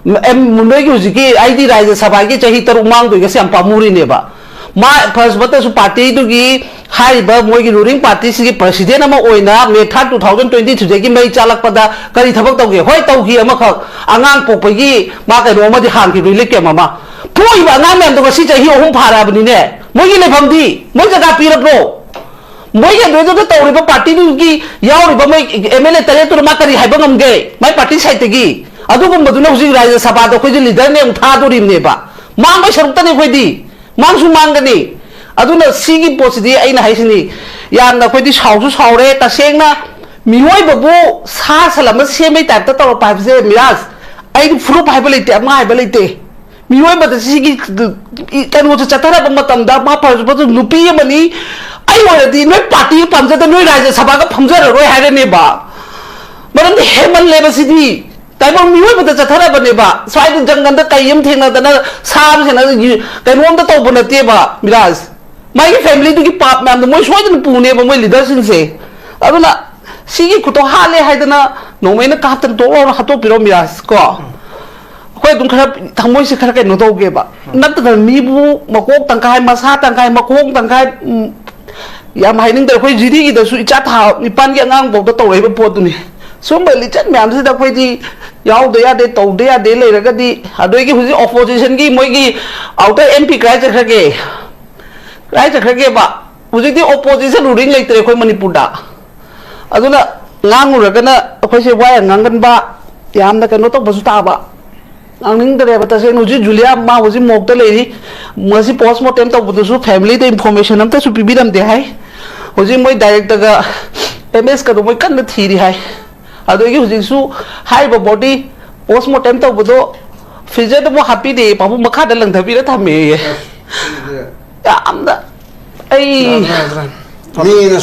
ꯅꯣꯏꯒꯤ ꯍꯧꯖꯤꯛꯀꯤ ꯑꯩꯗꯤ ꯔꯥꯖ꯭ꯌ ꯁꯚꯥꯒꯤ ꯆꯍꯤ ꯇꯔꯨꯛ ꯃꯥꯡꯗꯣꯏꯒꯁꯦ ꯌꯥꯝ ꯄꯥꯝꯃꯨꯔꯤꯅꯦꯕ꯫ ꯃꯥ ꯐꯔꯁ ꯃꯇꯁꯨ ꯄꯥꯔꯇꯤꯗꯨꯒꯤ, ꯍꯥꯏꯔꯤꯕ ꯃꯣꯏꯒꯤ ꯔꯨꯂꯤꯡ ꯄꯥꯔꯇꯤꯁꯤꯒꯤ ꯄ꯭ꯔꯁꯤꯗꯦꯟ ꯑꯃ ꯑꯣꯏꯅ ꯃꯦ ꯊꯥꯔꯠ ꯇꯨ ꯊꯥꯎꯖꯟ ꯇ꯭ꯋꯦꯟꯇꯤ ꯊ꯭ꯔꯤꯗꯒꯤ ꯃꯩ ꯆꯥꯂꯛꯄꯗ ꯀꯔꯤ ꯊꯕꯛ ꯇꯧꯒꯦ? ꯍꯣꯏ, ꯇꯧꯈꯤ ꯑꯃꯈꯛ, ꯑꯉꯥꯡ ꯄꯣꯛꯄꯒꯤ ꯃꯥ ꯀꯩꯅꯣ ꯑꯃꯗꯤ ꯍꯥꯡꯈꯤ, ꯔꯤꯂꯤꯐ ꯀꯦꯝ ꯑꯃ꯫ ꯄꯣꯛꯏꯕ ꯑꯉꯥꯡ ꯃꯌꯥꯝꯗꯣ ꯉꯁꯤ ꯆꯍꯤ ꯑꯍꯨꯝ ꯐꯥꯔꯛꯑꯕꯅꯤꯅꯦ꯫ ꯃꯣꯏꯒꯤ ꯂꯩꯐꯝꯗꯤ, ꯃꯣꯏ ꯖꯒꯥ ꯄꯤꯔꯕ꯭ꯔꯣ? ꯃꯣꯏꯒꯤ ꯑꯗꯨꯗ ꯇꯧꯔꯤꯕ ꯄꯥꯔꯇꯤꯗꯨꯒꯤ ꯌꯥꯎꯔꯤꯕ ꯃꯣꯏ ꯑꯦꯝ ꯑꯦꯜ ꯑꯦ ꯇꯔꯦꯠꯇꯨꯅ ꯃꯥ ꯀꯔꯤ ꯍꯥꯏꯕ ꯉꯝꯒꯦ? ꯃꯥꯏ ꯄꯥꯔꯇꯤ ꯁꯥꯏꯠꯇꯒꯤ꯫ ꯑꯗꯨꯒꯨꯝꯕꯗꯨꯅ ꯍꯧꯖꯤꯛ ꯔꯥꯖ꯭ꯌ ꯁꯚꯥꯗ ꯑꯩꯈꯣꯏꯁꯦ ꯂꯤꯗꯔꯅꯦ ꯑꯃꯨꯛ ꯊꯥꯗꯣꯔꯤꯕꯅꯦꯕ꯫ ꯃꯥꯡꯕꯩ ꯁꯔꯨꯛꯇꯅꯤ ꯑꯩꯈꯣꯏꯗꯤ꯫ ꯃꯥꯡꯁꯨ ꯃꯥꯡꯒꯅꯤ꯫ ꯑꯗꯨꯅ ꯁꯤꯒꯤ ꯄꯣꯠꯁꯤꯗꯤ ꯑꯩꯅ ꯍꯥꯏꯁꯤꯅꯤ, ꯌꯥꯝꯅ ꯑꯩꯈꯣꯏꯗꯤ ꯁꯥꯎꯁꯨ ꯁꯥꯎꯔꯦ꯫ ꯇꯁꯦꯡꯅ ꯃꯤꯑꯣꯏꯕꯕꯨ ꯁꯥ ꯁꯟ ꯑꯃ ꯁꯦꯝꯕꯩ ꯇꯥꯏꯞꯇ ꯇꯧꯔꯛꯄ ꯍꯥꯏꯕꯁꯦ, ꯃꯤꯔꯥꯖ, ꯑꯩꯗꯤ ꯐꯨꯔꯨꯞ ꯍꯥꯏꯕ ꯂꯩꯇꯦ, ꯑꯃ ꯍꯥꯏꯕ ꯂꯩꯇꯦ꯫ ꯃꯤꯑꯣꯏꯕꯗ ꯁꯤꯒꯤ ꯀꯩꯅꯣꯁꯦ ꯆꯠꯊꯔꯛꯄ ꯃꯇꯝꯗ, ꯃꯥ ꯐꯔꯁꯨ ꯐꯠꯇ꯭ꯔꯁꯨ ꯅꯨꯄꯤ ꯑꯃꯅꯤ, ꯑꯩ ꯑꯣꯏꯔꯗꯤ ꯅꯣꯏ ꯄꯥꯔꯇꯤꯒ ꯄꯥꯝꯖꯗ ꯅꯣꯏ ꯔꯥꯖ꯭ꯌ ꯁꯚꯥꯒ ꯐꯝꯖꯔꯔꯣꯏ ꯍꯥꯏꯔꯅꯦꯕ꯫ ꯃꯔꯝꯗꯤ ꯍꯦꯟꯃꯜꯂꯦꯕ ꯁꯤꯗꯤ꯫ ꯇꯥꯏꯕꯪ ꯃꯤꯑꯣꯏꯕꯗ ꯆꯠꯊꯔꯕꯅꯦꯕ꯫ ꯁ꯭ꯋꯥꯏꯗ ꯖꯪꯒꯜꯗ ꯀꯩ ꯑꯃ ꯊꯦꯡꯅꯗꯅ, ꯁꯥ ꯑꯃ ꯊꯦꯡꯅꯗꯅ, ꯌꯨ-, ꯀꯩꯅꯣꯝꯇ ꯇꯧꯕ ꯅꯠꯇꯦꯕ, ꯃꯤꯔꯥꯖ꯫ ꯃꯥꯒꯤ ꯐꯦꯃꯤꯂꯤꯗꯨꯒꯤ ꯄꯥꯞ ꯃꯌꯥꯝꯗꯣ ꯃꯣꯏ ꯁꯣꯏꯗꯅ ꯄꯨꯅꯦꯕ, ꯃꯣꯏ ꯂꯤꯗꯔꯁꯤꯡꯁꯦ꯫ ꯑꯗꯨꯅ ꯁꯤꯒꯤ ꯈꯨꯠꯇꯣ ꯍꯥꯠꯂꯦ ꯍꯥꯏꯗꯅ ꯅꯣꯡꯃꯩꯅ ꯀꯥꯞꯇꯅ ꯇꯣꯛ ꯂꯥꯎꯅ ꯍꯥꯠꯇꯣꯛꯄꯤꯔꯣ, ꯃꯤꯔꯥꯖ, ꯀꯣ? ꯑꯩꯈꯣꯏ ꯑꯗꯨꯝ ꯈꯔ ꯊꯃꯣꯏꯁꯦ ꯈꯔ ꯀꯩꯅꯣ ꯇꯧꯒꯦꯕ꯫ ꯅꯠꯇꯅ ꯃꯤꯕꯨ ꯃꯀꯣꯛ ꯇꯪꯈꯥꯏ, ꯃꯁꯥ ꯇꯪꯈꯥꯏ, ꯃꯈꯣꯡ ꯇꯪꯈꯥꯏ, ꯎꯝ, ꯌꯥꯝ ꯍꯥꯏꯅꯤꯡꯗ꯭ꯔꯦ꯫ ꯑꯩꯈꯣꯏ ꯖꯤꯔꯤꯒꯤꯗꯁꯨ ꯏꯆꯥ ꯊꯥ ꯅꯤꯄꯥꯟꯒꯤ ꯑꯉꯥꯡꯐꯥꯎꯗ ꯇꯧꯔꯛꯏꯕ ꯄꯣꯠꯇꯨꯅꯤ꯫ ꯁꯨꯝꯕ ꯂꯤꯆꯠ ꯃꯌꯥꯝꯁꯤꯗ ꯑꯩꯈꯣꯏꯗꯤ ꯌꯥꯎꯗ ꯌꯥꯗꯦ, ꯇꯧꯗ ꯌꯥꯗꯦ ꯂꯩꯔꯒꯗꯤ, ꯑꯗꯒꯤ ꯍꯧꯖꯤꯛ ꯑꯣꯄꯣꯖꯤꯁꯟꯒꯤ ꯃꯣꯏꯒꯤ ꯑꯥꯎꯇꯔ ꯑꯦꯝ ꯄꯤ ꯀꯗꯥꯏ ꯆꯠꯈ꯭ꯔꯒꯦ? ꯀꯗꯥꯏ ꯆꯠꯈ꯭ꯔꯒꯦꯕ? ꯍꯧꯖꯤꯛꯇꯤ ꯑꯣꯄꯣꯖꯤꯁꯟ ꯔꯨꯂꯤꯡ ꯂꯩꯇ꯭ꯔꯦ ꯑꯩꯈꯣꯏ ꯃꯅꯤꯄꯨꯔꯗ꯫ ꯑꯗꯨꯅ ꯉꯥꯡꯉꯨꯔꯒꯅ ꯑꯩꯈꯣꯏꯁꯦ ꯋꯥ ꯌꯥꯝ ꯉꯥꯡꯒꯟꯕ, ꯌꯥꯝꯅ ꯀꯩꯅꯣ ꯇꯧꯕꯁꯨ ꯇꯥꯕ꯫ ꯉꯥꯡꯅꯤꯡꯗ꯭ꯔꯦꯕ ꯇꯁꯦꯡꯅ꯫ ꯍꯧꯖꯤꯛ ꯖꯨꯂꯤꯌꯥ ꯃꯥ ꯍꯧꯖꯤꯛ ꯃꯣꯛꯇ ꯂꯩꯔꯤ꯫ ꯉꯁꯤ ꯄꯣꯁꯃꯣꯔꯇꯦꯝ ꯇꯧꯕꯗꯨꯁꯨ ꯐꯦꯃꯤꯂꯤꯗ ꯏꯟꯐꯣꯔꯃꯦꯁꯟ ꯑꯝꯇꯁꯨ ꯄꯤꯕꯤꯔꯝꯗꯦ ꯍꯥꯏ꯫ ꯍꯧꯖꯤꯛ ꯃꯣꯏ ꯗꯥꯏꯔꯦꯛꯇꯔꯒ ꯑꯦꯝ ꯑꯦꯁꯀꯗꯣ ꯃꯣꯏ ꯀꯟꯅ ꯊꯤꯔꯤ ꯍꯥꯏ꯫ ꯑꯗꯨꯗꯒꯤ ꯍꯧꯖꯤꯛꯁꯨ ꯍꯥꯏꯔꯤꯕ ꯕꯣꯗꯤ ꯄꯣꯁꯃꯣꯔꯇꯦꯝ ꯇꯧꯕꯗꯣ ꯐ꯭ꯔꯤꯖꯔꯗ ꯑꯃꯨꯛ ꯍꯥꯞꯄꯤꯗꯦ, ꯄꯥꯕꯨꯡ ꯃꯈꯥꯗ ꯂꯪꯊꯕꯤꯔ ꯊꯝꯃꯦꯌꯦ꯫ ꯌꯥꯝꯅ ꯑꯩ ꯌꯥꯗ꯭ꯔꯦ, ꯌꯥꯗ꯭ꯔꯦ꯫ ꯃꯤꯅ